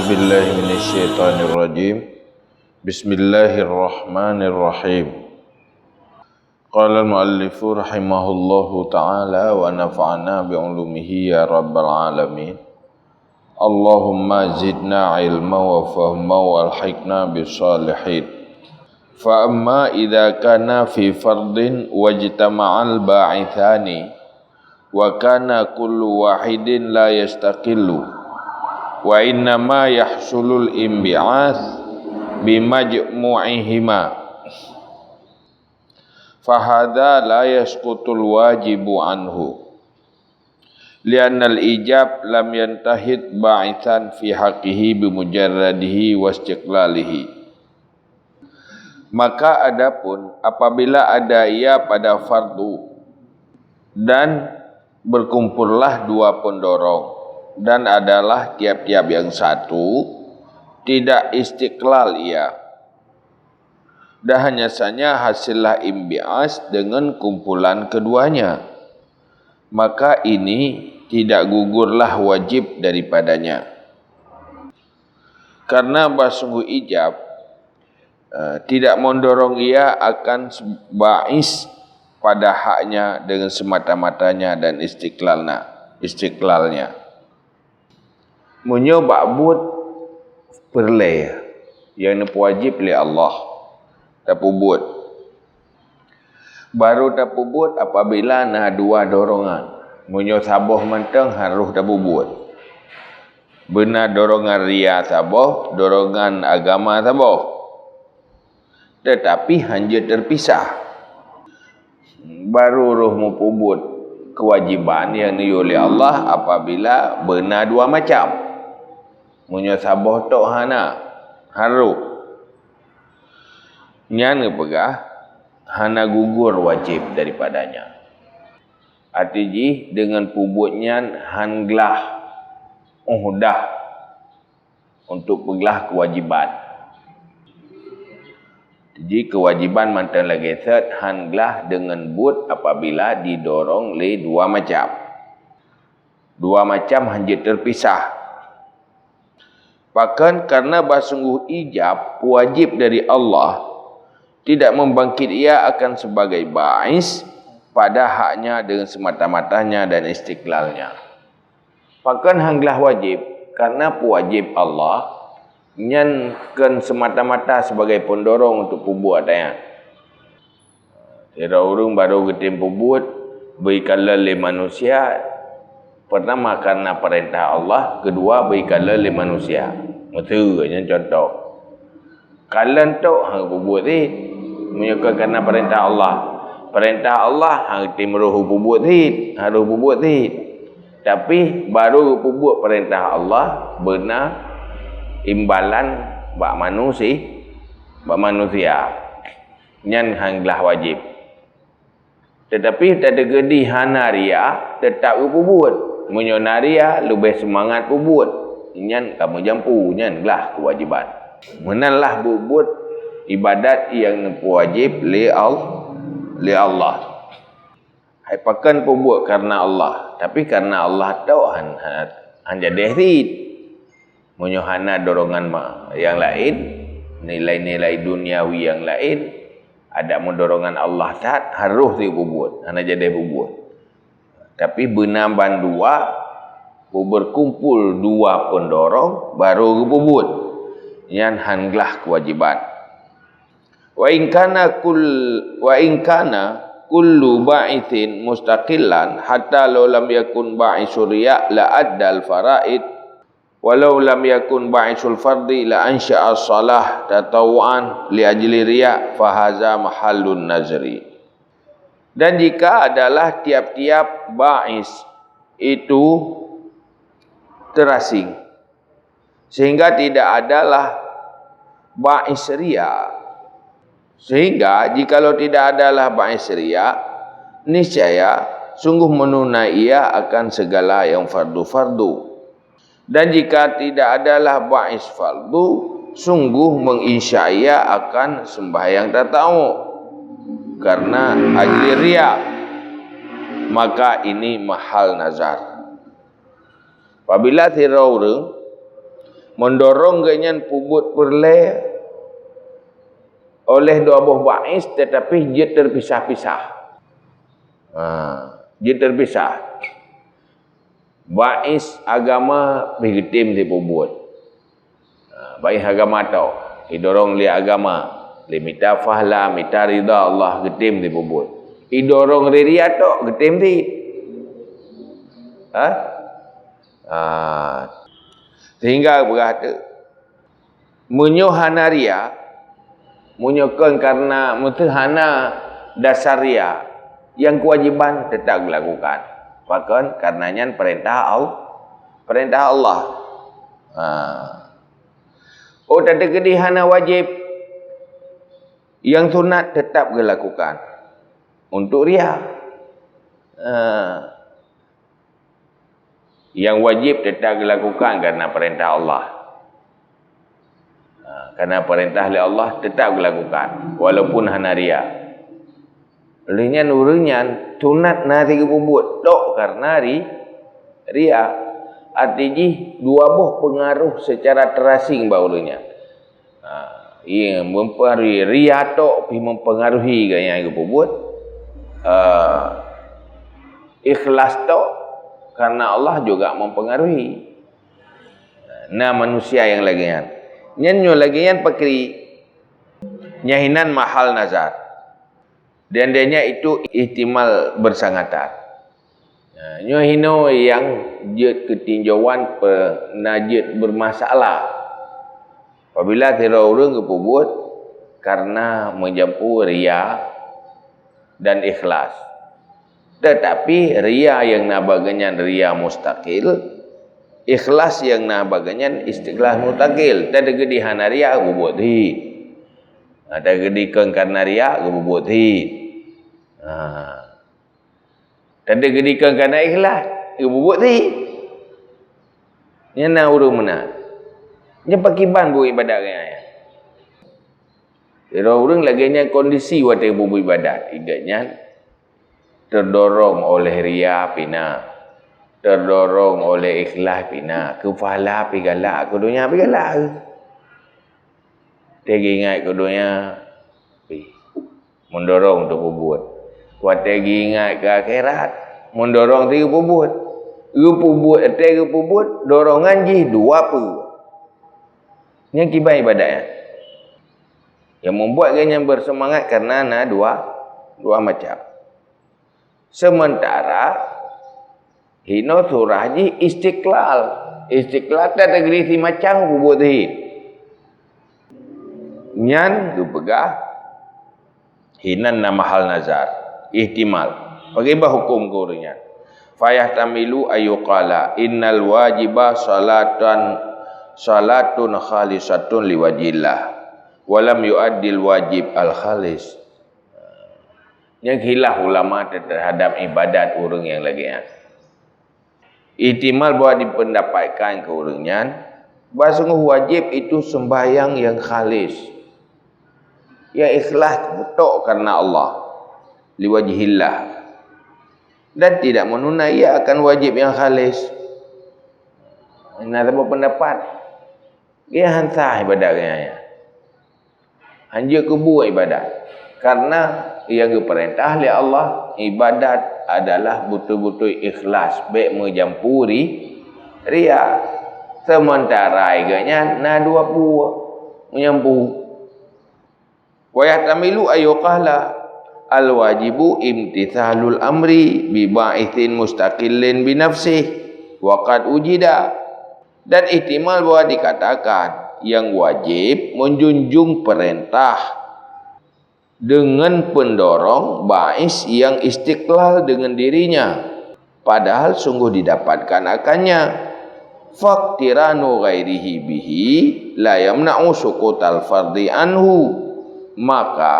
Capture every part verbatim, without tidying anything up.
Billahi minasyaitonirrajim. Bismillahirrahmanirrahim. Qala al-muallifu rahimahullahu ta'ala wa nafa'ana bi ulumihi ya rabbal alamin. Allahumma zidna ilma wa fahma wa alhiqna bis salihin. Fa amma idza kana fi fardin wajtama'al ba'itsani wa kana kullu wahidin la yastaqillu, wa innama yahsulul inbi'ats bimajmu'ihima, fahadza la yasqutul wajibu anhu, li'annal ijab lam yantahid ba'itsan fi haqqihi bimujarradihi wastiqlalihi. Maka adapun apabila ada ia pada fardu, dan berkumpullah dua pendorong, dan adalah tiap-tiap yang satu, tidak istiqlal ia, dan hanya saja hasillah imbias dengan kumpulan keduanya, maka ini tidak gugurlah wajib daripadanya. Karena bah sungguh ijab, eh, tidak mendorong ia akan se-, ba'is pada haknya dengan semata-matanya dan istiqlalna, istiqlalnya. Meunyoe bak buet peureulée nyang neupeuwajéb lé Allah tapeubuet, barô tapeubuet apabila na dua dorongan. Meunyoe saboh mantong harôh tapeubuet. Beuna dorongan ria saboh, dorongan agama saboh. Teutapi hana jeuet teupisah. Barô roh meupeubuet keuwajéban nyang neuyue lé Allah apabila beuna dua macam. Meunyoe saboh tok hana, harôh. Nyan geupeugah hana gugur wajéb daripadanya. Arti jih, deungon peubuet nyan han glah uhdah untuk peuglah keuwajéban. Jadi, keuwajéban mantong lagée sot han glah deungon buet apabila didorong lé dua macam. Dua macam han jeuet teupisah. Pakon? Karena bah sungguh ijab wajéb dari Allah, tidak membangkit ia akan sebagai ba'is pada haknya dengan semata-matanya dan istiqlalnya. Pakon han glah wajéb? Karena peuwajéb Allah nyan kon semata-mata sebagai pendorong untuk peubuet nyan. Sidroe ureuëng barô geutem peubuet beuikalon lé manusia, pertama karena peurintah Allah, keudua beuikalon lé manusia. Miseue nyan contoh. Kalon tok han peubuet cit, meunyoe kon karena peurintah Allah. Peurintah Allah han tem roh peubuet cit, harôh peubuet cit. Tapi barô geupeubuet peurintah Allah beuna imbalan bak manusi-, bak manusia. Nyan han glah wajéb. Teutapi tateukeudi hana ria, teutab geupeubuet. Meunyoe na ria, leubeh seumangat peubuet. Nyan ka meujampu, nyan glah keuwajéban. Meunanlah buet-buet iébadat nyang neupeuwajéb lé Al-, lé Allah. Hai pakon peubuet kareuna Allah, tapi kareuna Allah tok han, han, han jadeh cit. Meunyoe hana dorongan ma-, nyang laén, nilai-nilai duniawi nyang laén, adak meudorongan Allah that, harôh cit peubuet, hana jadeh peubuet. Tapi beuna bandua, beuberkumpul dua pendorong, barô geupeubuet. Nyan han glah keuwajéban. Wa in kana kull-, wa in kana kullu ba'itsin mustaqillan hatta law lam yakun ba'isu riya la addal faraid, walau lam yakun ba'isul fardi la ansya'a shalah tatawu'an li ajli riya, fahaza mahallun nazri. Dan jika adalah tiap-tiap ba'is itu terasing, sehingga tidak adalah ba'is riya. Sehingga jikalau tidak adalah ba'is riya, niscaya sungguh menunai ia akan segala yang fardu-fardu. Dan jika tidak adalah ba'is fardu, sungguh menginsya ia akan sembahyang tatawuk karena ajli riya, maka ini mahal nazar. Apabila sidroe ureuëng Meudorong geuhnyan peubuet peureulée oleh dua boh baiz, teutapi jeuet teupisah-pisah. Ha, jeuet teupisah. Baiz agama pih geutem sipeubuet. Ha, baiz agama tok, idorong lé agama, lé mita fahla, mita ridha Allah geutem sipeubuet. Idorong lé ria tok geutem sit. Ha? Ha. Sehingga peugah teuh, meunyoe hana ria, meunyoe kon kareuna meuseuh hana dasar ria, nyang keuwajiban teutap geulakukan. Pakon? Kareuna nyan peurintah Al-, peurintah Allah. Ha. Oh, tateukeudi hana wajéb, nyang sunat teutap geulakukan untuk ria. Ha. Nyang wajéb teutap geulakukan kareuna peurintah Allah. Ha, kareuna peurintah lé Allah teutap geulakukan, walaupun hana ria. Lheueh nyan ureuëng nyan sunat na sipeubuet tok kareuna ri-, ria. Arti jih dua boh peungaroh seucara terasing bak ureuëng nyan. Ha, iya, mempengaruhi. Ria tok pih mempengaruhi gaya nyang geupeubuet. Ha, ikhlas tok kareuna Allah juga mempengaruhi. Na manusia nyang lagée nyan. Nyan nyoe lagée nyan pakri. Nyan hinan mahal nazar. Dan dia nyan itu ihtimal bersangatan. Nah, nyoe hinoe nyang jeuet keutinjauan pe-, na jeuet bermasalah. Apabila sidroe ureuëng geupeubuet kareuna meujampu ria dan ikhlas. Teutapi ria nyang na bak geuhnyan ria mustakil, ikhlas nyang na bak geuhnyan istiqlal mustakil. Tateukeudi hana ria, geupeubuet sit. Ha, tateukeudi kon kareuna ria, geupeubuet sit. Ha. Tateukeudi kon kareuna ikhlas, geupeubuet sit. Nyan na ureuëng meunan. Nyan pakriban buet ibadat geuhnyan. Sidroe ureuëng lagée nyan kondisi watée geupeubuet ibadat, ingat nyan, teudorong oleh ria pih na, teudorong oleh ikhlas pih na, keu pahala pih galak, keu donya pih galak. Watée geuingat keu donya, pih meudorong teupeubuet. Watée geuingat keu akhirat, meudorong teupeubuet. Geupeubuet, watée geupeubuet, dorongan jih dua peue. Nyan kiban ibadat nyan. Nyang membuat geuhnyan beuseumangat kareuna na dua, dua macam. Sementara hinoe surah jih istiqlal. Istiqlal tateukeudi simacam peubuet sit. Nyan geupeugah hinan na mahal nazar, ihtimal. Pakriban huköm keu ureuëng nyan? Fayahtamilu ayyuqala innal wajiba salatan, salatun khalisatun liwajhillah, walam yu'addil wajib al-khalis. Nyang khilaf ulama terhadap ibadat ureuëng nyang lagée nyan. Ihtimal bahwa dipeundapatkan keu ureuëng nyan, bahwa sungguh wajéb itu sembahyang nyang khalis, nyang ikhlas tok kareuna Allah, liwajhillah, dan tidak menunda ia akan wajéb nyang khalis. Na saboh peundapat, ia hana sah ibadat geuhnyan. Hanjeuet keubuet ibadat. Kareuna nyang geupeurintah lé Allah, ibadat adalah beutôi-beutôi ikhlas, bék meujampu ri-, ria. Seumantara geuhnyan na dua peue meujampu. Wa yahtamilu ayyuqala al-wajibu imtithalul amri bi ba'itsin mustaqillin bi nafsih wa qad wujida. Dan ihtimal bahwa dikatakan, nyang wajéb menjunjung peurintah deungon peundorong ba'is nyang istiqlal deungon dirinya, padahal sungguh didapatkan akannya. Faqtiranu ghairihi bihi la yamna'u suqutal fardhi anhu, maka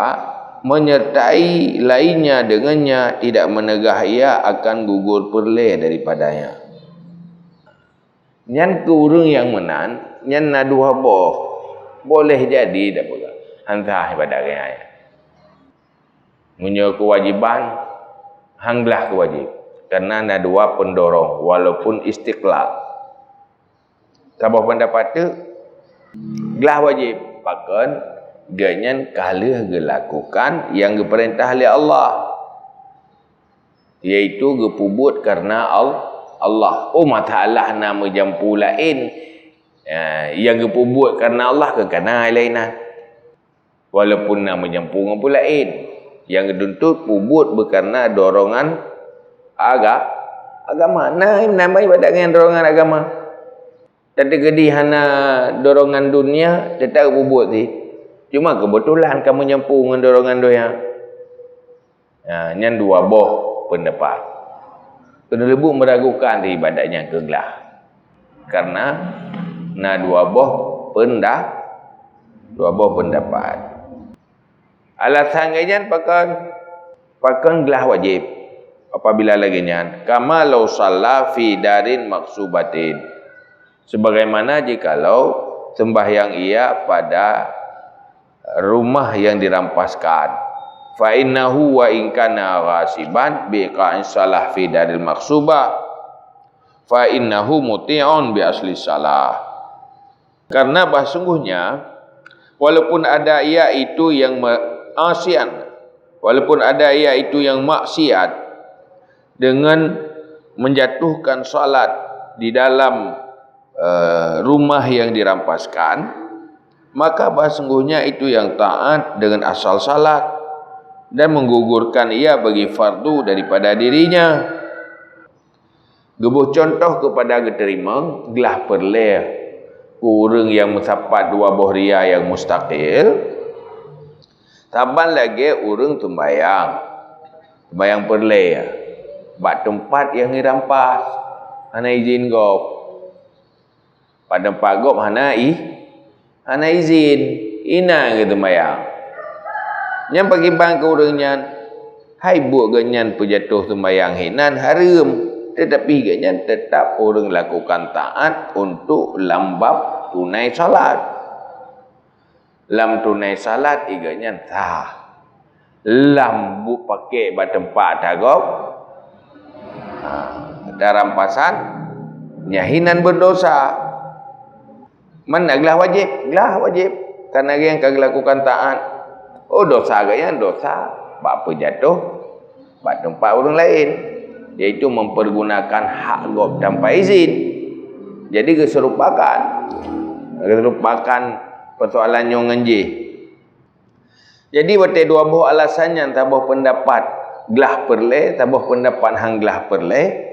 menyertai lainnya dengannya tidak mencegah ia akan gugur peureulée daripadanya. Nyan keu ureuëng nyang meunan, nyan na dua boh. Boleh jadi dak peugah, hana sah ibadat geuhnyan. Meunyoe keuwajiban, hana glah keuwajéb. Kareuna na dua peundorong, walaupun istiqlal. Saboh peundapat teuk, Glah wajéb, pakon? Geuhnyan ka lheueh geulakukan nyang geupeurintah lé Allah, yaitu geupeubuet kareuna Al-, Allah. Oh, masalah na meujampu laén, ya, nyang geupeubuet kareuna Allah keu kana laén na. Walaupun na meujampu ngon peue laén, nyang geutuntut peubuet beukareuna dorongan aga-, agama. Na, na ibadat ngon dorongan agama. Teukeudi hana dorongan dunia, teutap peubuet sih. Cuma keubeutulan ka meujampu ngon dorongan donya. Ha, nyan dua boh peundapat. Keuneuk leubuet meuragukan di ibadat nyang keu glah. Karena na dua boh peunda-, dua boh peundapat. Alasan geuhnyan pakon, pakon glah wajéb apabila lagée nyan, kama lau shalla fi darin maksubatin. Sebagaimana jikalau sembahyang ia pada rumah yang dirampaskan. Fa innahu wa in kana ghasiban bi iqa'is shalah fi daril maksubah, fa innahu muti'un bi asli shalah. Karena bah sungguhnya, walaupun ada ia itu yang maksiat, walaupun ada ia itu yang maksiat dengan menjatuhkan salat di dalam eh, rumah yang dirampaskan, maka bah sungguhnya itu yang taat dengan asal salat dan menggugurkan ia bagi fardu daripada dirinya. Geuboh contoh keupada geuteurimong glah peureulée keu ureuëng nyang meusapat dua boh ria nyang mustakil, saban lagée ureuëng teumbayang, teumbayang peureulée bak teumpat nyang dirampas, hana izin gob. Bak teumpat gob hana i-, hana izin, inan geuteumbayang. Nyan pakriban keu ureuëng nyan? Hai buet geuhnyan peujatoh teumbayang hinan hareuem, teutapi geuhnyan teutap ureuëng lakukan taat untuk lam bab tunai salat. Lam tunai salat, i geuhnyan sah. Lam buet pakek bak teumpat tagob, ha, dan rampasan, nyan hinan beudosa. Man na glah wajéb? Glah wajéb, karena nyang ka geulakukan taat. Oh, dosa geuhnyan dosa bak peujatoh bak teumpat ureuëng laén, yaitu mempergunakan hak gob tanpa izin. Jadi, geuseurupakan, geuseurupakan persoalan nyoe ngon jih. Jadi, watée dua boh alasan nyan, saboh peundapat glah peureulée, saboh peundapat han glah peureulée,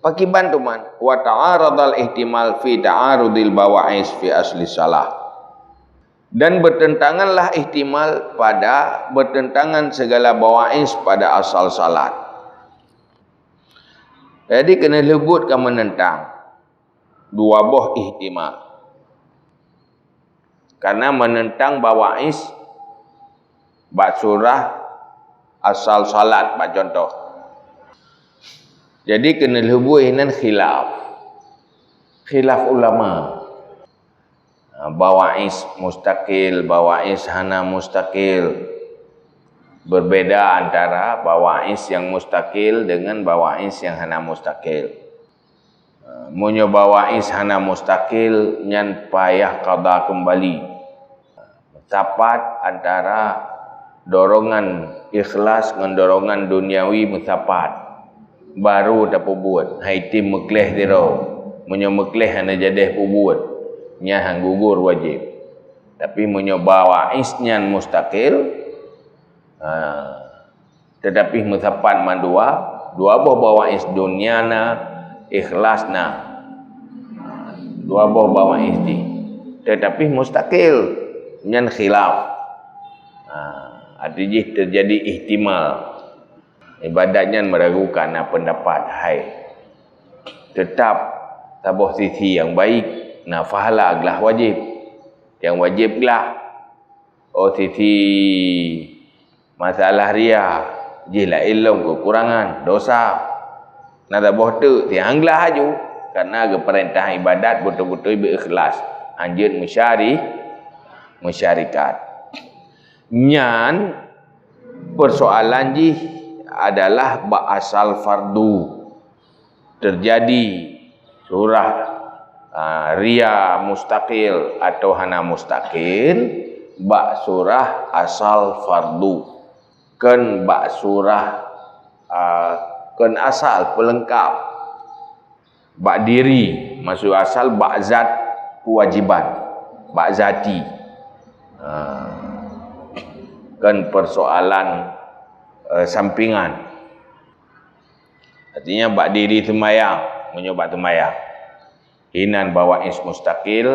pakriban teuma? Wa ta'aradal ihtimal fi ta'arudil bawa'is fi asli salah. Dan bertentanganlah ihtimal pada, bertentangan segala bawa'is pada asal salat. Jadi, keuneuk leubuet ka meunentang dua boh ihtimal. Karena meunentang bawa'is bak surah asal salat, bak contoh. Jadi, keuneuk leubuet hinan khilaf. Khilaf ulama. Ha, bawa'is mustakil, bawa'is hana mustakil. Berbeda antara bawa'is yang mustakil dengan bawa'is yang hana mustakil. Ha, meunyoe bawa'is hana mustakil, nyan payah qada keumbali. Meusapat antara dorongan ikhlas ngon dorongan duniawi meusapat, baru tapeubuet, hai tem meukleh sidroe. Meunyoe meukleh hana jadeh peubuet, nyan han gugur wajéb. Tapi meunyoe bawa'is nyan mustakil, ha, teutapi meusapat mandua, dua boh bawa'is dunia na, ikhlas na. Dua boh bawa'is jih. Teutapi mustakil, nyan khilaf. Ha, arti jih teujadi ihtimal. Ibadat nyan meuragukan, na peundapat hai. Teutap saboh sisi nyang baik, na pahala glah wajéb. Nyang wajéb glah. Oh, sisi masalah ria, jih laén lom keukurangan, dosa. Na saboh teuk, sihan glah laju, karena geupeurintah ibadat beutôi-beutôi beu ikhlas, hanjeuet meusyari-, meusyarikat. Nyan persoalan jih adalah bak asal fardu. Teujadi surah Ah, ria mustaqil atau hana mustaqil bak surah asal fardu. Kon bak surah, ah, kon asal, peulengkap. Bak diri, maksud asal bak zat kewajiban, bak zati. Ah, kon persoalan, eh, sampingan. Artinya bak diri seumayang, meunyoe bak seumayang. Hinan bak waqit mustaqil,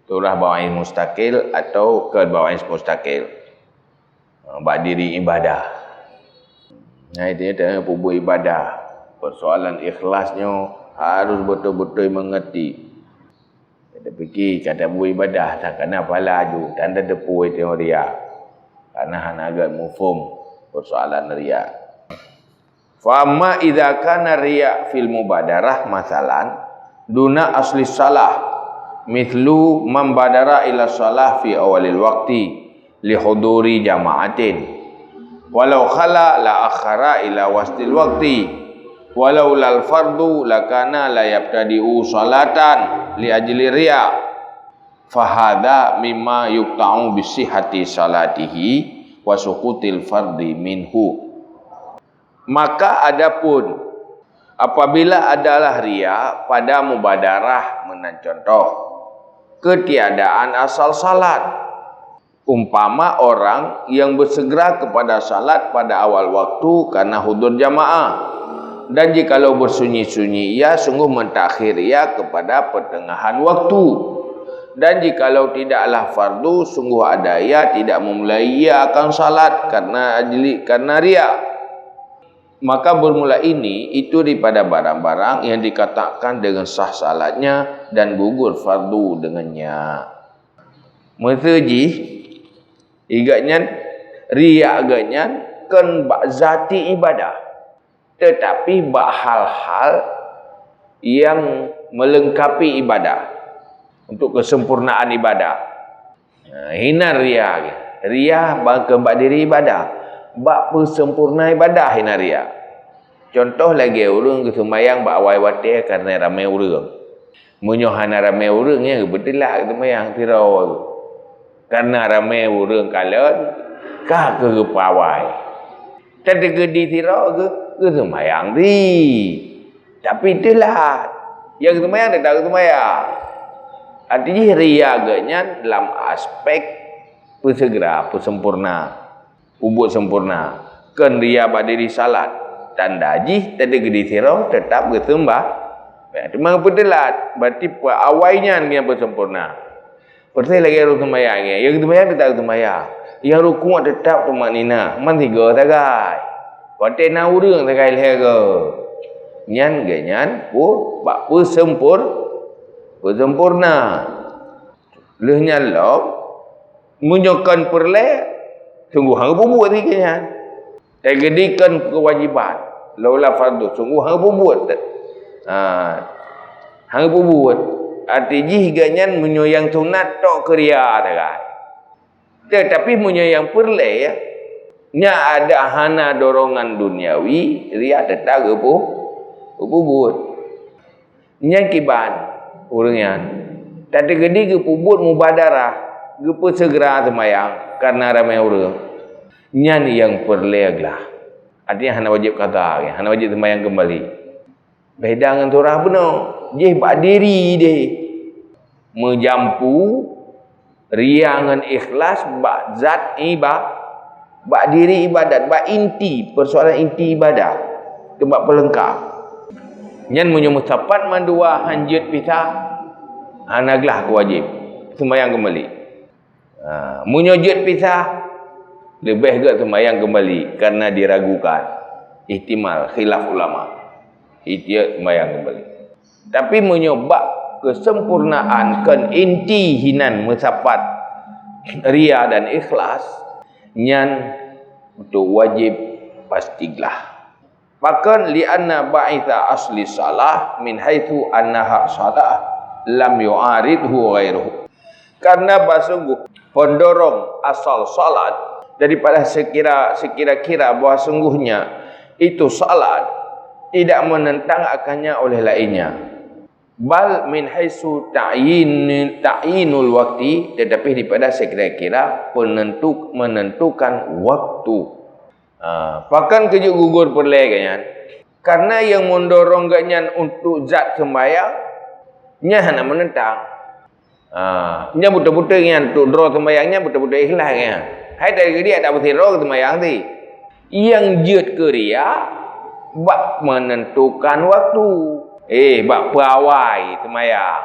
surah bak waqit mustaqil atau kon bak waqit mustaqil. Bak diri ibadah. Nah, itu teuh peubuet ibadah. Persoalan ikhlas nyoe harus betul-betul mengerti. Tapiki kata peubuet ibadah, tak kana pahala aju, tanda teupeue teuh ria. Karena hana gét muphom persoalan ria. Fa amma idza kana riya fil mubadarah masalan duna asli salah, mithlu man badara ila salah fi awalil waqti li huduri jama'atin, walau khala la akhara ila wastil waqti, walau lal fardu lakana la yabtadi'u salatan li ajli riya, fahadha mimma yuqta'u bisihhati salatihi wa suqutil fardi minhu. Maka adapun apabila adalah ria pada mubadarah, meunan contoh, ketiadaan asal salat. Umpama orang yang bersegera kepada salat pada awal waktu karena hudur jamaah, dan jikalau bersunyi-sunyi ia sungguh mentakhir ia kepada pertengahan waktu, dan jikalau tidaklah fardu, sungguh ada ia tidak memulai ia akan salat karena ajli, karena ria. Maka bermula ini itu daripada barang-barang yang dikatakan dengan sah salatnya dan gugur fardu dengannya. Meuseu jih, igat nyan, riak geuh nyan kon bak zati ibadah, tetapi bak hal-hal yang melengkapi ibadah, untuk kesempurnaan ibadah. Nah, hinan ria. Ria bak, bak diri ibadah, bak peusempurna ibadah hinan ria. Contoh lagée ureuëng geuseumayang bak awai watée karena ramé ureuëng. Meunyoe hana ramé ureuëng, nyan geupeuteulat geuseumayang sidroe. Karena ramé ureuëng kalon, ka keuh geupawai. Teukeudi sidroe geu-, geuseumayang di. Tapi teulat. Nyang geuseumayang teutab geuseumayang. Arti jih ria geuh nyan lam aspek peuseugra, peusempurna. Peubuet sempurna. Kon ria bak diri salat. Tanda jih teukeudi sidroe teutab geuseumbah. Teuma peuteulat. Berarti awai nyan nyang peusempurna. Persis lagée ureuëng seumayang, nyang seumayang teutab seumayang. Nyang rukuk teutab tumakninah, man sigoe sagai. Watée na ureuëng sagai lhée goe. Nyan geuh nyan pu-, bak peusempur-, peusempurna. Lheueh nyan lom, meunyoe kon peureulée, sunggoh hana peubuet lagée nyan. Teukeudi kon keuwajiban, laula fardhu, sunggoh hana peubuet. Ha, hana peubuet. Arti jih geuh nyan meunyoe nyang sunat tok keu ria sagai. Teutapi meunyoe nyang peureulée, nyan adak hana dorongan duniawi, ria teutab geupeu-, geupeubuet. Nyan kiban ureuëng nyan. Teukeudi geupeubuet mubadarah, geupeuseugra seumayang karena ramé ureuëng. Nyan nyang peureulée glah. Artinya hana wajéb qadha, hana wajéb seumayang keumbali. Beda ngon surah bunoe, jih bak diri deh. Meujampu ria ngon ikhlas bak zat iba-, bak diri ibadat, bak inti, persoalan inti ibadah, keu bak peulengkap. Nyan meunyoe meusapat mandua han jeuet pisah, hana glah keu wajéb, seumayang keumbali. Ha, meunyoe jeuet pisah, leubeh gét seumayang keumbali karena diragukan. Ihtimal khilaf ulama. Jeuet seumayang keumbali. Tapi meunyoe bak keuseumpurnaan kon inti hinan meusapat ria dan ikhlas, nyan untuk wajéb pasti glah. Pakon? Li'anna ba'itsa asli salah min haitsu annaha salah lam yu'aridhu ghairuhu. Karena bahsungguh pendorong asal salat daripada sekira, sekira-kira bahwa sungguhnya itu salat tidak menentang akannya oleh lainnya. Bal min haitsu ta'yin, ta'yinul waqti, tetapi daripada sekira-kira penentu, menentukan waktu. Ha, pakon keuh jeuet gugur peureulée geuh nyan? Karena nyang meudorong geuh nyan untuk zat seumbahyang, nyan hana meunentang. Ha, nyan beutôi-beutôi nyan, untuk droe seumbahyang nyan beutôi-beutôi ikhlas nyan. Hai tadi adak beusiro seumbahyang tadi. Nyang jeuet keu ria bak menentukan waktu. Eh, bak peuawai seumbahyang.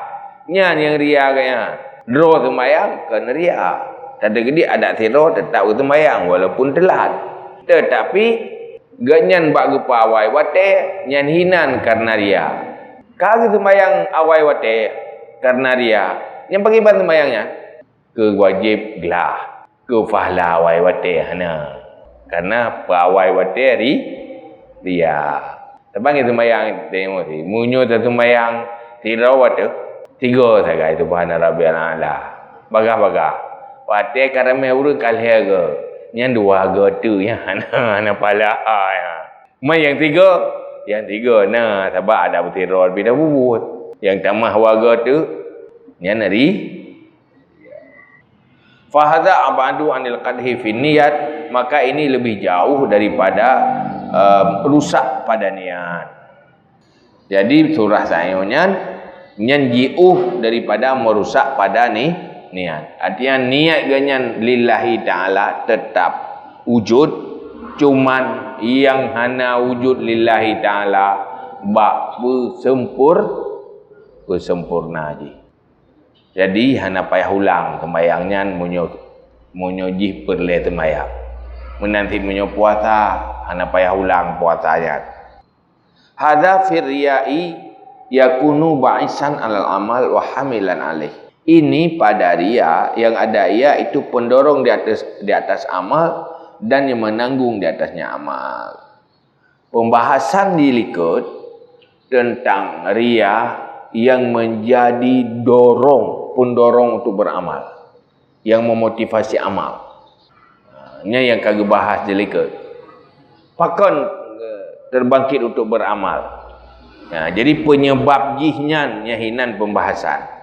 Nyan nyang ria geuh nyan. Droe seumbahyang kon ria. Tadi adak siro teutap seumbahyang walaupun teulat. Tetapi geuh nyan bak geupeuawai watée nyan hinan kareuna ria. Ka geuseumbahyang awai watée kareuna ria, nyan pakriban seumbahyang nyan? Keu wajéb glah, keu pahala awai watée hana. Kareuna peuawai watée ri-, ria. Teuma geuseumbahyang teurimong, meunyoe taseumbahyang sidroe watée, tiga sagai subhana rabbiyal a'la. Bagah-bagah. Watée ka ramé ureuëng ka lhée goe, nyan dua goe teuk nyan hana, hana pahala nyan. Meunyang tiga, nyang tiga na, sabab adak beusiro leubeh dah bubuet. Nyang tamah wagoe teuk, nyan ri. Fahadza ab'adu anil qadhi fin niyat, maka ini lebih jauh daripada, em, rusak pada niat. Jadi, surah sayoe nyan, nyan jiôh daripada meurusak pada ni-, niat. Artinya, niat geuh nyan lillahi ta'ala teutap wujud, cuman nyang hana wujud lillahi ta'ala bak peuseumpur-, peusempurna jih. Jadi, hana payah ulang seumbahyang nyan meunyoe, meunyoe jih peureulée seumbahyang. Meunan cit meunyoe puasa, hana payah ulang puasa nyan. Hadza fir riya'i yakunu ba'isan alal amal wa hamilan alaih. Ini pada ria yang ada ia itu pendorong di atas, di atas amal dan yang menanggung di atasnya amal. Pembahasan di likot tentang ria yang menjadi dorong, pendorong untuk beramal, yang memotivasi amal. Ha, nyan nyang ka geubahas di likot. Pakon, eh, terbangkit untuk beramal? Ha, jadi penyebab jih nyan nyang hinan pembahasan.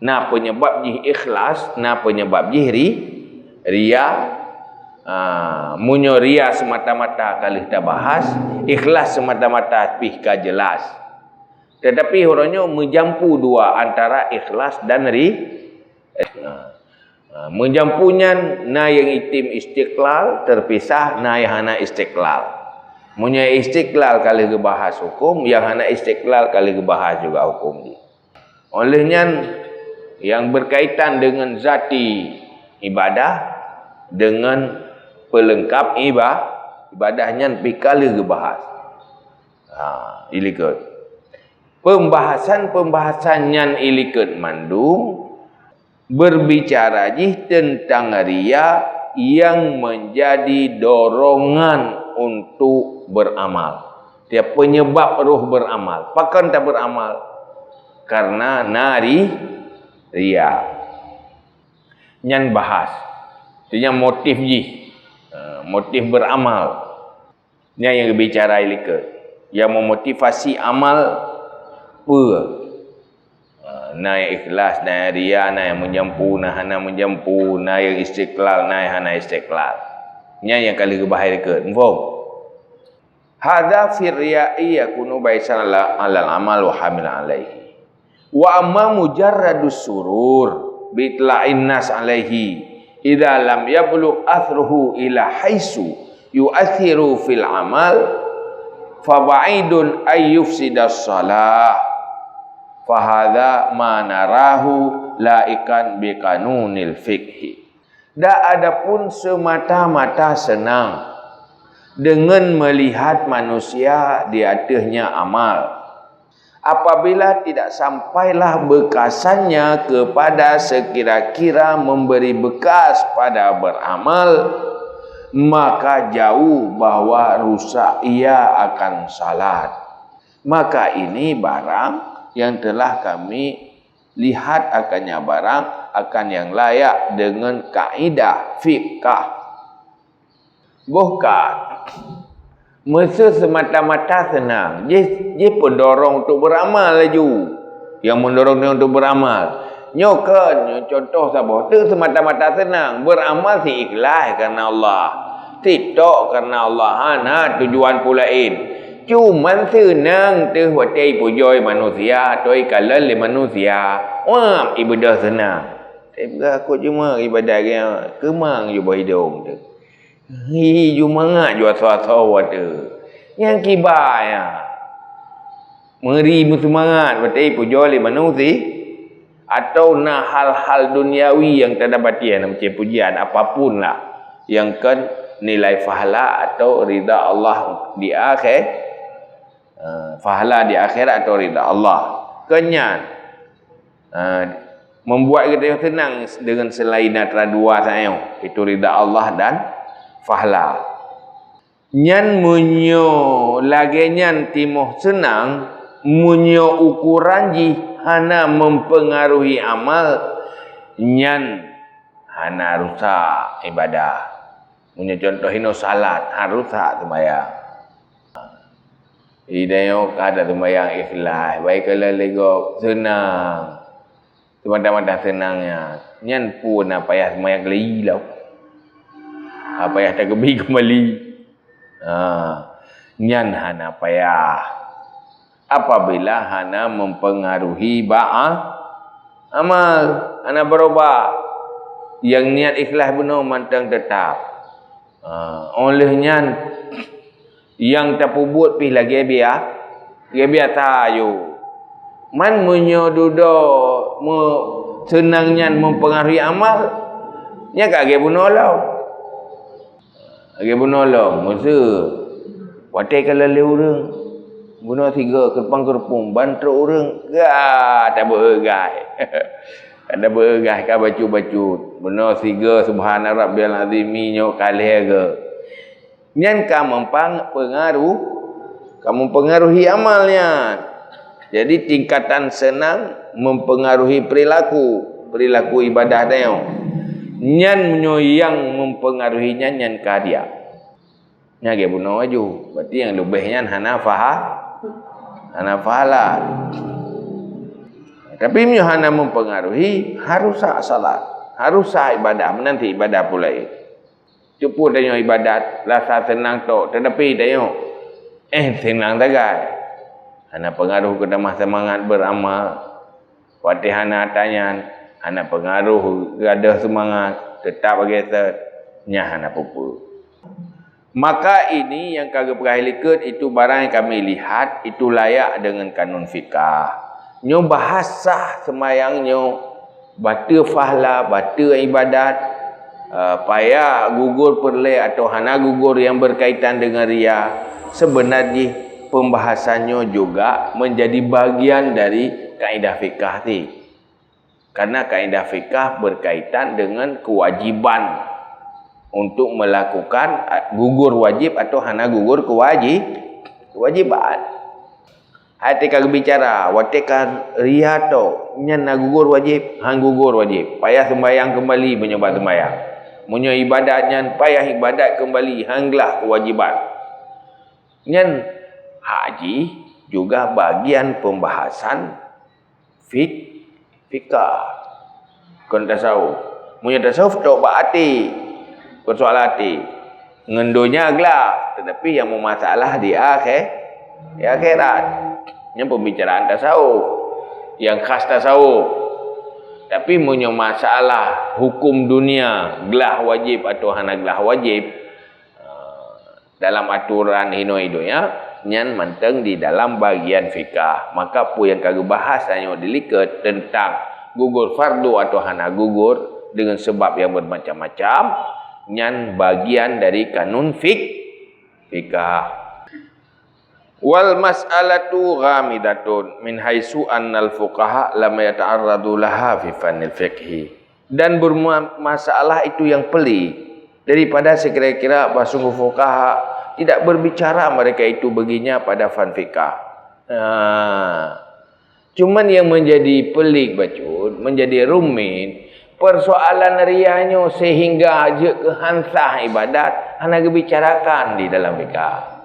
Na penyebab jih ikhlas, na penyebab jih ri-, ria. Ha, meunyoe ria semata-mata ka lheueh tabahas, ikhlas semata-mata pih ka jelas. Tetapi uroe nyoe meujampu dua antara ikhlas dan ri-, Ha, ha, meujampu nyan na nyang item istiqlal, teupisah, na nyang hana istiqlal. Meunyoe istiqlal ka lheueh geubahas huköm, nyang hana istiqlal ka lheueh geubahas juga huköm jih. Óh lheueh nyan, nyang berkaitan dengan zati ibadah, dengan pelengkap iba-, ibadah nyan pih ka lheueh geubahas. Ha, i likot. Pembahasan-pembahasan nyan i likot mandum berbicara jih tentang ria yang menjadi dorongan untuk beramal. Dia penyebab roh beramal. Pakon taberamal? Karena na ri-, ria. Nyan bahas. Artinya motif jih. Ha, motif beramal. Nyan nyang geubicara i likot. Nyang memotivasi amal peue? Ha, na nyang ikhlas, na nyang ria, na nyang meujampu, na hana meujampu, na nyang istiqlal, na nyang hana istiqlal. Nyan nyang ka lheueh geubahas i likot. Muphom? Hadza fir riya'i yakunu ba'isan ala, alal amal wa hamilan alaihi. Wa amma mujarradus surur bi itla'in nas alaihi idza lam yablugh athruhu ila haitsu yu'athiru fil amal, fa ba'idun ay yufsidas shalah. Fa hadza ma narahu laikan bi qanunil fiqhi. Dan adapun semata-mata senang dengan melihat manusia di ateuhnya amal, apabila tidak sampailah bekasannya kepada sekira-kira memberi bekas pada beramal, maka jauh bahwa rusak ia akan salat. Maka ini barang yang telah kami lihat akannya barang akan yang layak dengan kaidah fiqah. Boh ka, meuseu semata-mata senang, jih, jih peudorong untuk beramal laju. Yang mendorong dia untuk beramal. Nyoe kan, nyoe contoh saboh. Teu semata-mata seunang. Beramal si ikhlas karena Allah. Si tok karena Allah. Hana tujuan peue laén. Cuman seunang teuh watée ipujoe manusia atau ikalon lé manusia. Wah, ibadah seunang. Tapi aku cuma ibadah keumang jubah hidong tu. Hi, ju mangat ju asoe-asoe watée. Nyang kiban nyan. Meuri meuseumangat watée ipujoe lé manusia, atau na hal-hal duniawi nyang tadapati, na macam pujian apapun lah, nyang kon nilai pahala atau ridha Allah di akhé-, eh, pahala di akhirat atau ridha Allah. Kon nyan, eh, membuat geutanyoe seunang dengan selain antara dua sayoe, itu ridha Allah dan pahala. Nyan meunyoe lagée nyan timoh seunang, meunyoe ukuran jih hana mempengaruhi amal, nyan hana rusak ibadah. Meunyoe contoh inoe salat, hana rusak seumayang. Idanyoe ka taseumayang ikhlas, baik keu leuleugok seunang. Semata-mata seunang nyan. Nyan pun na payah seumayang kali lom. Ha, payah takeubi keumbali. Ha, nyan hana payah. Apabila hana mempengaruhi bak a-, amal, hana berubah. Nyang niat ikhlas bunoe mantong teutap. Ha, óh lheueh nyan, nyang tapeubuet pih lagée bia-, lagée biasa aju. Man meunyoe dudoe meu-, seunang nyan mempengaruhi amal, nyan ka lagée bunoe lom. Lagée bunoe lom, meuseu watée kalon lé ureuëng, bunoe sigoe keureupeung-keureupeung, ban trok ureuëng, ga tabeugaih. Ka tabeugaih, ka bacut-bacut. Bunoe sigoe subhana rabbiyal azim nyoe ka lhée geuh. Nyan ka meupengaruh, ka mempengaruhi amal nyan. Jadi tingkatan seunang mempengaruhi perilaku, perilaku ibadah tanyoe. Nyan meunyoe nyang mempengaruhi nyan, nyan ka diak. Nyan lagée bunoe aju. Berarti nyang leubeh nyan hana paha-, hana pahala. Tapi meunyoe hana mempengaruhi, harus sah salat, harus sah ibadah, meunan cit ibadah pulai. Cukup tanyoe ibadat, rasa seunang tok, tetapi tanyoe, eh, seunang sagai. Hana pengaruh keu tamah seumangat beuramal. Watée hana atra nyan, hana pengaruh gadôh seumangat, teutap lagée sot, nyan hana peue-peue. Maka ini nyang ka geupeugah likot itu barang nyang kami lihat itu layak deungon kanun fikah. Nyoe bahasa seumayang nyoe bateue pahala, bateue ibadat, eh, payah gugur peureulée atau hana gugur nyang berkaitan dengan ria, sebenar jih pembahasan nyoe juga menjadi bagian dari kaedah fikah ti. Karena kaedah fikah berkaitan dengan kewajiban untuk melakukan, eh, gugur wajib atau hana gugur kewaji-, kewajiban. Hai teuka geubicara, watée ka ria tok, nyan na gugur wajéb? Han gugur wajéb. Payah seumbahyang keumbali meunyoe bak seumbahyang. Meunyoe ibadat nyan, payah ibadat keumbali, han glah keuwajéban. Nyan hak jih juga bagian pembahasan fik-, fikah. Kon tasawuf. Meunyoe tasawuf tok bak até, persoalan até. Ngon donya glah, tetapi nyang meumasalah di akhé-, di akhirat. Nyan pembicaraan tasawuf, nyang khas tasawuf. Tapi meunyoe masalah hukum dunia, glah wajéb atau hana glah wajéb, dalam aturan inoe i donya, nyan mantong di dalam bagian fikah. Maka peue nyang ka geubahas tanyoe di likot teuntang gugur fardu atau hana gugur deungon seubab nyang beumacam-macam, nyan bagian dari kanun fik-, fikah. Wal mas'alatu ghamidatun min haitsu annal fuqaha lam yata'arradu laha fi fannil fiqhi. Dan berma-, masalah itu yang pelik, daripada sekira-kira bahwa sungguh fuqaha tidak berbicara mereka itu baginya pada fan fikah. Nah, cuman yang menjadi pelik bacut, menjadi rumit, persoalan ria nyoe sehingga jeuet keu han sah ibadat hana geubicarakan di dalam fikah.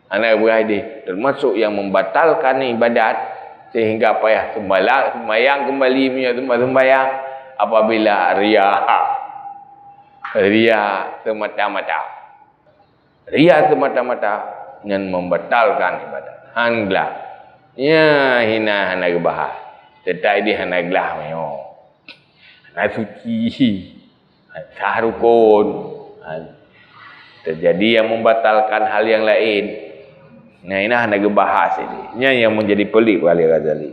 Hana geupeugah ideh, termasuk yang membatalkan ibadat, Sehingga payah seumayang, seumayang keumbali meunyoe teuma seumayang apabila ria. Ria semata-mata. Ria semata-mata nyan membatalkan ibadat. Han glah. Nya hina hana geubahas. Teutap ideh hana glah meunyoe. Hana suci. Sah rukun. Ha, terjadi yang membatalkan hal yang lain. Nah, ini hana geubahas ini. Nya yang menjadi pelik bagi Ghazali.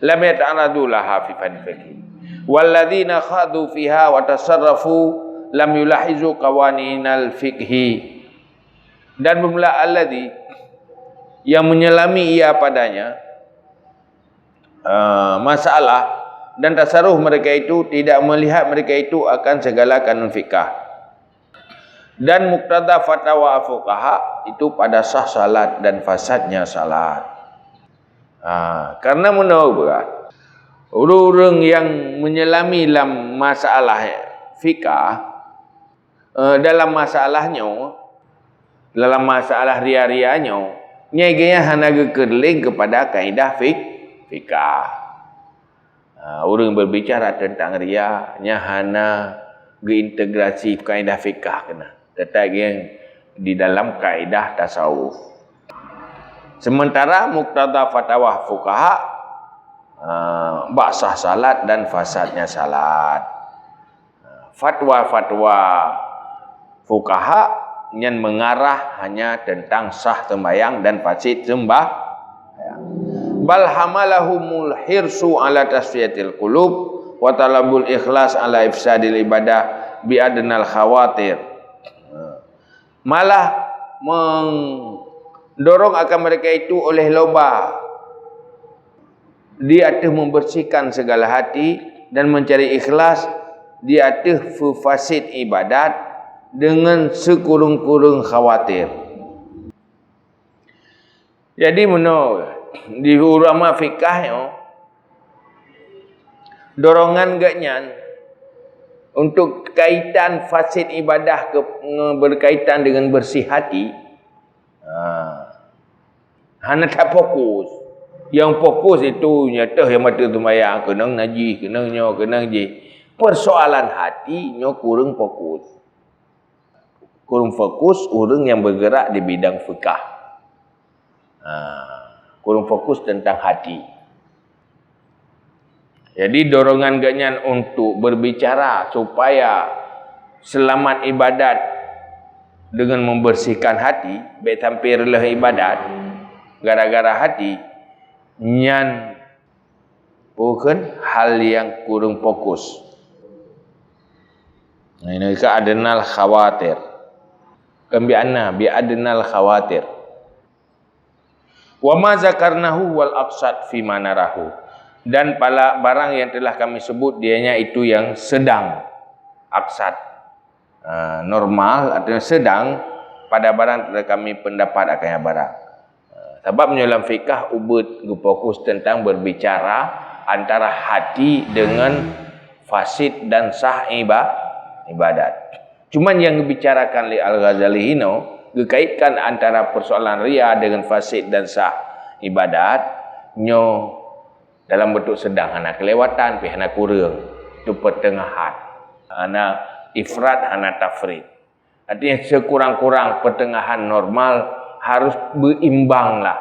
Lam yata'arradu laha fi fanil fiqhi. Walladzina khadu fiha wa tasarrafu lam yulahizu qawaninal fiqhi. Dan bermula alladzi, yang menyelami ia padanya, eh, masalah, dan tasarruf mereka itu tidak melihat mereka itu akan segala kanun fikah. Dan muktada fatwa fuqaha itu pada sah salat dan fasadnya salat. Ha, karena menurut beurah, ureuëng-ureuëng yang menyelami lam masalah fikah, eh, dalam masalah nyoe, dalam masalah ria-ria nyoe, nyan geuh nyan hana geukeureuléng kepada kaidah fik-, fikah. Ha, ureuëng berbicara tentang ria, nyan hana geuintegrasi kaidah fikah keunan. Teutap nyan di dalam kaidah tasawuf. Sementara muktada fatwa fuqaha, ha, bak sah salat dan fasadnya salat. Fatwa-fatwa fuqaha nyan mengarah hanya tentang sah sembahyang dan fasid sembah-, bal hamalahumul hirsu ala tasfiyatil qulub wa talabul ikhlas ala ifsadil ibadah bi adnal khawatir. Malah mendorong akan mereka itu oleh loba di ateueh membersihkan segala hati dan mencari ikhlas di ateueh feufasid ibadat dengan sekureueng-kureueng khawatir. Jadi, meunoe di ulama fikah nyoe, dorongan geuhnyan untuk kaitan fasid ibadah ke, nge-, berkaitan dengan bersih hati, ha, hana that fokus. Yang fokus itu nyata yang mata sembahyang, keunong najih, keunong nyoe, keunong jih. Persoalan hati nyoe kurang fokus. Kurang fokus ureuëng yang bergerak di bidang fikah. Ha, kurang fokus tentang hati. Jadi, dorongan geuhnyan untuk berbicara supaya selamat ibadat dengan membersihkan hati, bék sampai reuloh ibadat gara-gara hati, nyan bukan hal yang kurang fokus. Nah, ini ka adnal khawatir. Kan bi anna, bi adnal khawatir. Wa ma zakarnahu wal aqsad fi ma narahu. Dan pala barang yang telah kami sebut, dianya itu yang sedang, aqsad, ah, normal, artinya sedang, pada barang telah kami pendapat akan yang barang. Ah, sabab nyoe lam fikah ubit geufokus tentang berbicara antara hati dengan fasid dan sah iba-, ibadat. Cuman nyang geubicarakan lé Al-Ghazali hinoe geukaitkan antara persoalan ria dengan fasid dan sah ibadat, nyoe dalam bentuk sedang, hana kelewatan pih hana kureueng, itu pertengahan. Hana ifrat, hana tafrit. Artinya sekurang-kurang pertengahan normal harus berimbang lah.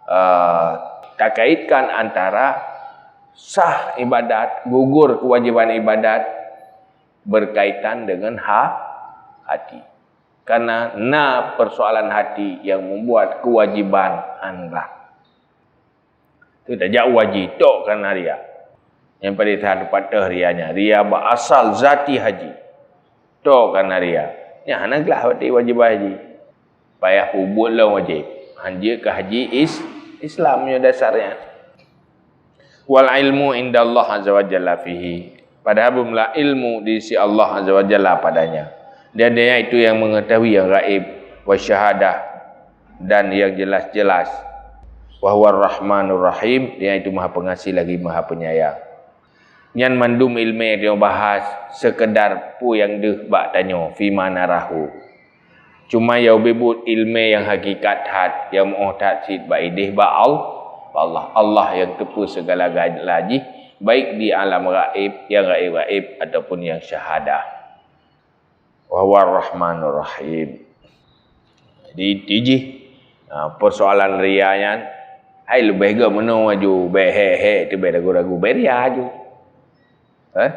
Eh, takaitkan antara sah ibadat, gugur kewajiban ibadat, berkaitan dengan ha-, hati. Karena na persoalan hati yang membuat kewajiban anlah. Tu tajak wajib tok karena ria. Yang pada saat patah rianya, ria berasal zati haji. Tok karena ria. Nya hana gelah berarti wajib haji. Payah peubuet lom wajib. Hanjeuet keu haji is-, Islam nyoe dasarnya. Wal ilmu indallah azza wa jalla fihi. Padahal bermula ilmu di sisi Allah azza wa jalla padanya. Dan dia itu yang mengetahui yang gaib, wa syahadah, dan yang jelas-jelas. Wa huwa rahmanur rahim, dia itu maha pengasih lagi maha penyayang. Nyan mandum ilmé nyang bahas sekedar peue nyang deuh bak tanyoe, fima narahu. Cuma nyang ubit buet ilmé nyang hakikat that, nyang meu'oh that cit bak idéh bak Al-, Allah, Allah nyang teupeue segala-gala jih, baik di alam gaib, nyang gaib-gaib ataupun nyang syahadah. Wa huwa Rahmanur Rahim. Jadi, inti jih, ha, persoalan ria nyan, hai leubeh gét meunoe aju, bèk hèk-hèk teuh, bèk ragu-ragu, bèk ria aju. Eh?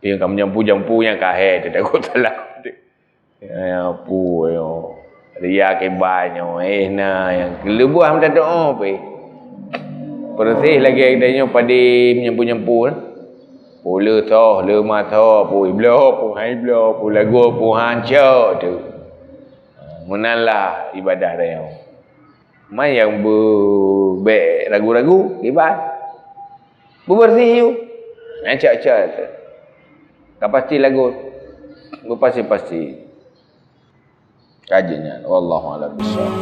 Nyang ka meujampu-jampu nyang ka hèk teuh, takot salah. Ya, pu, yo. Ria kiban nyoe, eh, na nyang keuleubuah meutateu'oh pih. Peureuséh lagèe geutanyoe padé meujampu-jampu, eh. Pu le soh, le ma soh, pu ibloe, pu hai bloe, pu lagoe, pu hanco teuh. Meunan lah ibadah tanyoe. Man nyang beu-, bèk ragu-ragu, kiban. Beubeureuséh yue. Nyan cak-cak teuh. Ka pasti lagoe. Beupasti-pasti. Ka jeuet nyan. Wallahu a'lam bishawab.